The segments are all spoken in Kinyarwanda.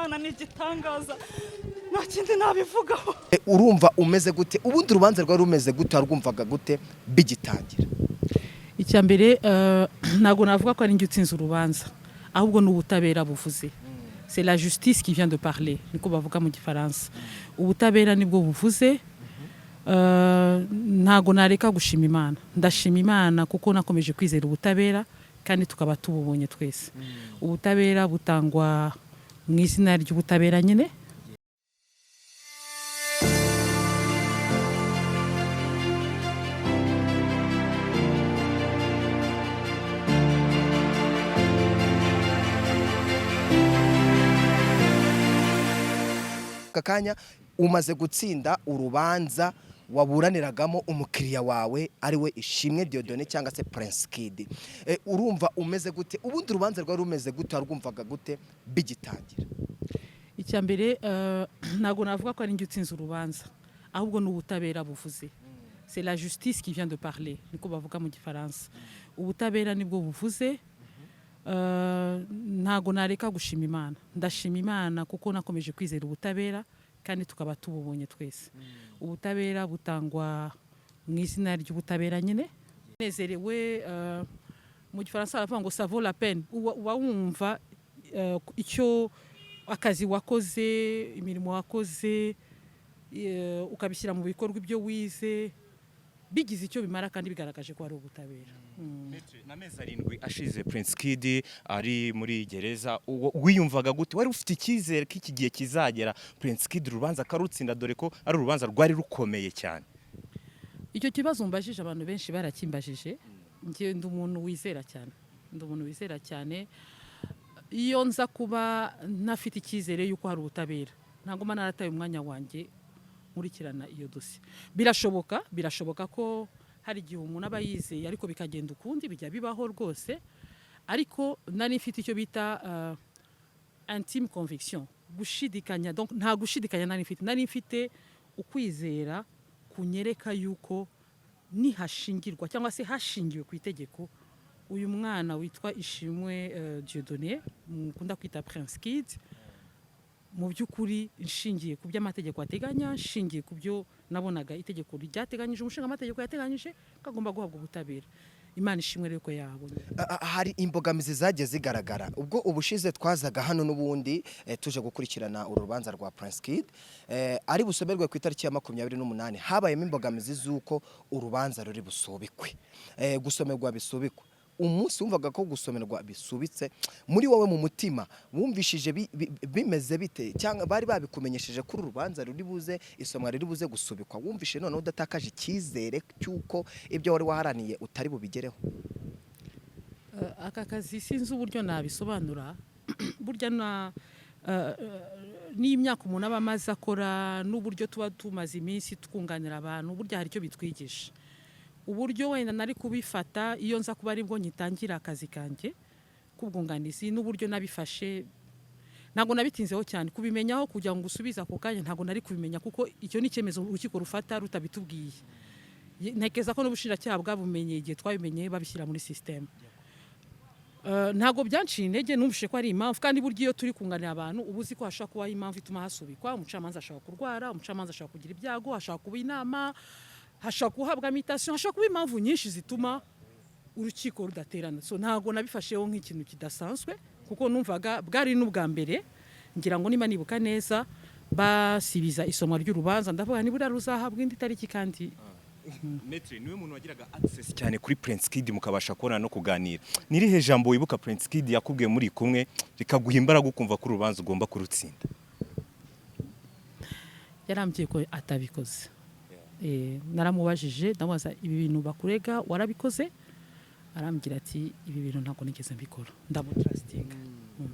Imana ni igitangaza, nta kindi nabivugaho. Urumva umeze gute? Ubundi urubanza rwari rumeze gute? Warwumvaga gute bigitangira? Icya mbere, ntabwo navuga ko ari njye utsinze urubanza, ahubwo ni ubutabera buvuze. C'est la justice qui vient de parler, niko bavuga mu Gifaransa. Ubutabera nibwo buvuze. Ntabwo nareka gushima Imana. Ndashima Imana kuko nakomeje kwizera ubutabera kandi tukaba tububonye twese. Ubutabera butangwa mu izina ry'ubutabera nyine. Aka kanya umaze gutsinda urubanza waburaniragamo umukiriya wawe, ari we Ishimwe Dieudonné cyangwa se Prince Kid. Urumva umeze gute? Ubundi urubanza rwari rumeze gute? Warwumvaga gute bigitangira? Icya mbere, ntabwo navuga ko ari njye utsinze urubanza, ahubwo ni ubutabera buvuze. C'est la justice qui vient de parler, niko bavuga mu Gifaransa. Ubutabera nibwo buvuze. Ntabwo nareka gushima Imana. Ndashima Imana kuko nakomeje kwizera ubutabera kandi tukaba tububonye twese. Ubutabera butangwa mu izina ry'ubutabera nyine. Nezerewe. Mu Gifaransa baravuga ngo ça vaut la peine. Uba wumva icyo akazi wakoze, imirimo wakoze, ukabishyira mu bikorwa, ibyo wize bigize icyo bimara kandi bigaragaje ko ari ubutabera. N'amezi 7 ashize Prince Kid ari muri gereza, wiyumvaga gute? Wari ufite icyizere ko iki gihe kizagera Prince Kid urubanza akarutsinda, dore ko ari urubanza rwari rukomeye cyane? Icyo kibazo mbajije, abantu benshi barakimbajije. Njye ndi umuntu wizera cyane, ndi umuntu wizera cyane. Iyo nza kuba ntafite icyizere y'uko hari ubutabera, ntabwo mba narataye umwanya wanjye nkurikirana iyo dosiye. Birashoboka, birashoboka ko hari igihe umuntu aba yizeye ariko bikagenda ukundi, bijya bibaho rwose. Ariko nari mfite icyo bita intime conviction, gushidikanya, donc nta gushidikanya nari mfite. Nari mfite ukwizera kunyereka yuko nihashingirwa cyangwa se hashingiwe ku itegeko, uyu mwana witwa Ishimwe Dieudonné mukunda kwita Prince Kid, mu by'ukuri nshingiye ku byo amategeko ateganya, nshingiye ku byo nabonaga itegeko ryateganyije, umushinga amategeko yateganyije, ko agomba guhabwa ubutabera. Imana ishimwe rero ko yabonye. Hari imbogamizi zagiye zigaragara ubwo ubushize twazaga hano n'ubundi, tuje gukurikirana uru rubanza rwa Prince Kid, ari busomerwe ku itariki ya 28. Habayemo imbogamizi z'uko urubanza ruri busubikwe, gusomerwa bisubikwa. Umunsi wumvaga ko gusomerwa bisubitse, muri wowe mu mutima wumvishije bimeze bite? Cyangwa bari babikumenyesheje ko uru rubanza ruri buze, isomwa riri buze gusubikwa? Wumvishe noneho udatakaje icyizere cy'uko ibyo wari waharaniye utari bubigereho? Aka kazi sinzi uburyo nabisobanura. Burya na n'imyaka umuntu aba amaze akora n'uburyo tuba tumaze iminsi twunganira abantu, burya hari icyo bitwigisha. Uburyo wenda nari kubifata iyo nza kuba aribwo ngitangira akazi kanjye k'ubwunganizi n'uburyo nabifashe, ntabwo nabitinzeho cyane kubimenyaho kugira ngo usubize ako kanya. Ntabwo nari kubimenya kuko icyo ni icyemezo urukiko rufata rutabitubwiye. Ntekereza ko n'ubushinjacyaha bwabumenye igihe twabimenye babishyira muri système. Ntabwo byanciye intege. Numvise ko ari impamvu, kandi burya iyo turi kunganira abantu uba uzi ko hashobora kubaho impamvu ituma hasubikwa. Umucamanza ashobora kurwara, umucamanza ashobora kugira ibyago, hashobora kuba inama, hashobora guhabwa mutation, hashobora kuba impamvu nyinshi zituma urukiko rudaterana. So ntabwo nabifasheho nk'ikintu kidasanzwe kuko numvaga bwari n'ubwa mbere, ngira ngo niba nibuka neza, basibiza isomwa ry'urubanza. Ndavuga nibura ruzahabwa indi tariki kandi. Maître, niwe muntu wagiraga access cyane kuri Prince Kid, mukabasha kubona no kuganira. Nirihe jambo wibuka Prince Kid yakubwiye muri kumwe rikaguha imbaraga ukumva ko urubanza ugomba kurutsinda? Yarambwiye ko atabikoze. Naramubajije, ndamubaza: "Ibi bintu bakurega warabikoze?" Arambwira ati: "Ibi bintu ntabwo nigeze mbikora." Ndamutrustinga.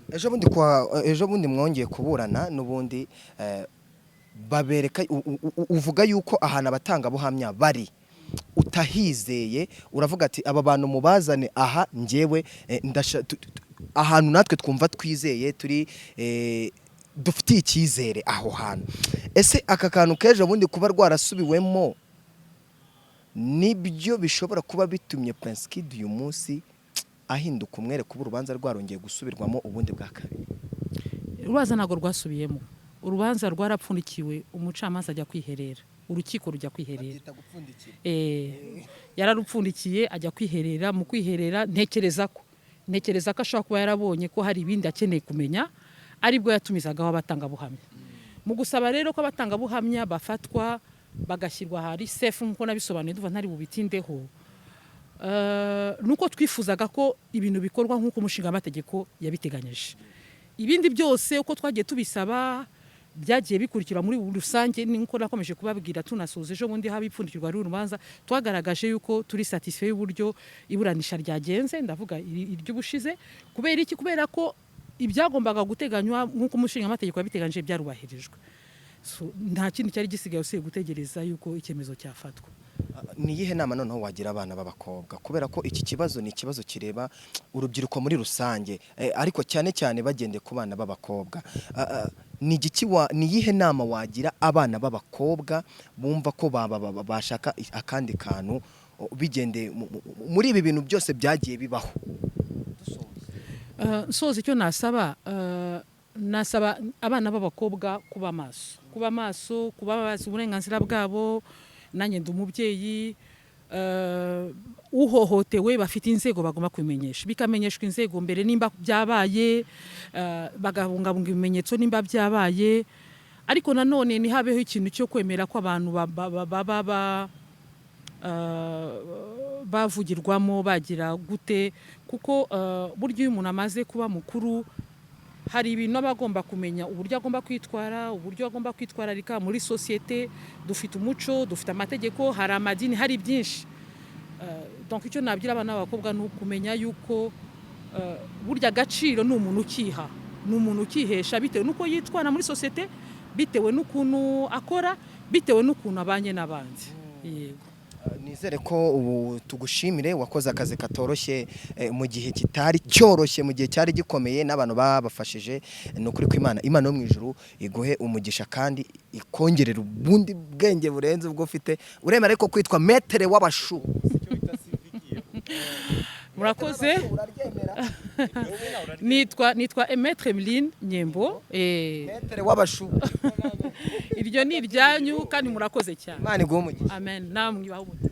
Ejo bundi kwa ejo bundi mwongeye kuburana n'ubundi, babereka uvuga yuko ahantu abatangabuhamya bari utahizeye. Uravuga ati: "Aba bantu mubazane aha, njyewe ahantu natwe twumva twizeye, turi dufitiye icyizere aho hantu." Ese aka kantu k'ejo bundi kuba rwarasubiwemo nibyo bishobora kuba bitumye Prince Kid uyu munsi ahinduka umwere, kuba urubanza rwarongeye gusubirwamo ubundi bwa kabiri? Urubanza ntabwo rwasubiyemo, urubanza rwarapfundikiwe, umucamanza ajya kwiherera, urukiko rujya kwiherera. Babyita gupfundikira. Yararupfundikiye ajya kwiherera. Mu kwiherera, ntekereza ko ashobora kuba yarabonye ko hari ibindi akeneye kumenya, aribwo yatumizagaho abatangabuhamya. Mu gusaba rero ko abatangabuhamya bafatwa bagashyirwa ahari safe, nk'uko nabisobanuye, ndumva ntari bubitindeho. Nuko twifuzaga ko ibintu bikorwa nk'uko umushinga w'amategeko yabiteganyije. Ibindi byose uko twagiye tubisaba byagiye bikurikira. Muri rusange, nkuko nakomeje kubabwira, tunasoza ejo bundi haba ipfundikirwa ry'urubanza, twagaragaje yuko turi satisfait y'uburyo iburanisha ryagenze, ndavuga iry'ubushize. Kubera iki? Kubera ko ibyagombaga guteganywa nk'uko umushinga w'amategeko yabiteganyije byarubahirijwe. So, nta kindi cyari gisigaye usibye gutegereza yuko icyemezo cyafatwa. Ni iyihe nama noneho wagira abana b'abakobwa? Kubera ko iki kibazo ni ikibazo kireba urubyiruko muri rusange, ariko cyane cyane bagendeye ku bana b'abakobwa. Ni igiki ni iyihe nama wagira abana b'abakobwa bumva ko bashaka akandi kantu, bigendeye muri ibi bintu byose byagiye bibaho? Nsoza, icyo nasaba, nasaba abana b'abakobwa kuba maso, kuba maso, kuba bazi uburenganzira bwabo. Nanjye ndi umubyeyi. Uhohotewe bafite inzego bagomba kubimenyesha, bikamenyeshwa inzego mbere nimba byabaye, bagabungabunga ibimenyetso nimba byabaye. Ariko nanone ntihabeho ikintu cyo kwemera ko abantu baba bavugirwamo bagira gute, kuko burya iyo umuntu amaze kuba mukuru hari ibintu aba agomba kumenya, uburyo agomba kwitwara, uburyo agomba kwitwararika muri sosiyete. Dufite umuco, dufite amategeko, hari amadini, hari byinshi. Donc icyo nabwira abana b'abakobwa ni ukumenya yuko burya agaciro ni umuntu ukiha, ni umuntu ukihesha bitewe n'uko yitwara muri sosiyete, bitewe n'ukuntu akora, bitewe n'ukuntu abanye n'abandi. Yego. Nizere ko ubu tugushimire, wakoze akazi katoroshye, mu gihe kitari cyoroshye, mu gihe cyari gikomeye, n'abantu babafashije. Ni ukuri ko Imana yo mu ijuru iguhe umugisha kandi ikongerera ubundi bwenge burenze ubwo ufite. Uremera ariko kwitwa maître w'abashu? Murakoze. Uraryemera? Nitwa Maître Emeline Nyembo. Maître w'abashu. Iryo ni iryanyu kandi murakoze cyane. Imana iguhe umugisha. Amen, namwe ibahe umugisha.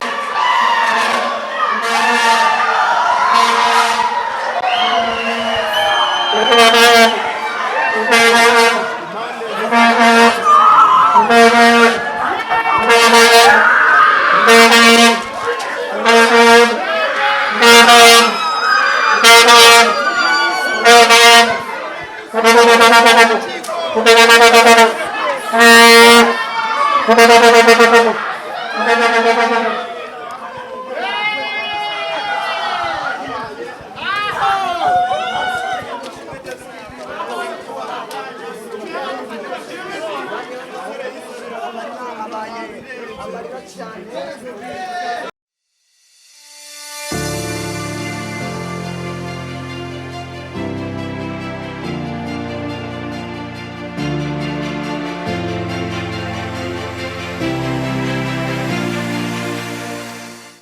Amarira cyane.